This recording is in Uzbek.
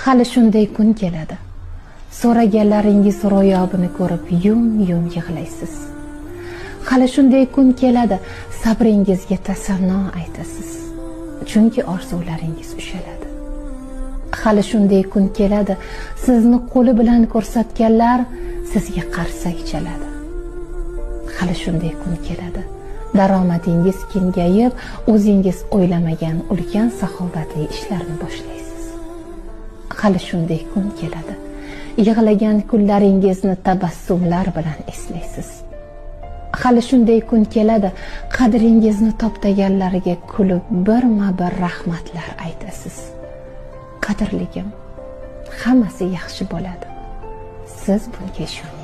Hali shunday kun keladi. So'raganlaringiz ro'yobini ko'rib yum-yum yig'laysiz. Hali shunday kun keladi, sabringizga tasanno aytasiz. Chunki orzularingiz ushaladi. Hali shunday kun keladi, sizni qo'li bilan ko'rsatganlar sizga qarsak chaladi. Hali shunday kun keladi, daromadingiz kengayib, o'zingiz o'ylamagan ulkan saxovatli ishlarni boshlaysiz. Hali shunday kun keladi, yig'lagan kunlaringizni tabassumlar bilan eslaysiz. Hali shunday kun keladi, qadringizni toptaganlarga kulib birma-bir rahmatlar aytasiz. Qadrligim, hammasi yaxshi bo'ladi. Siz bunga ishoning.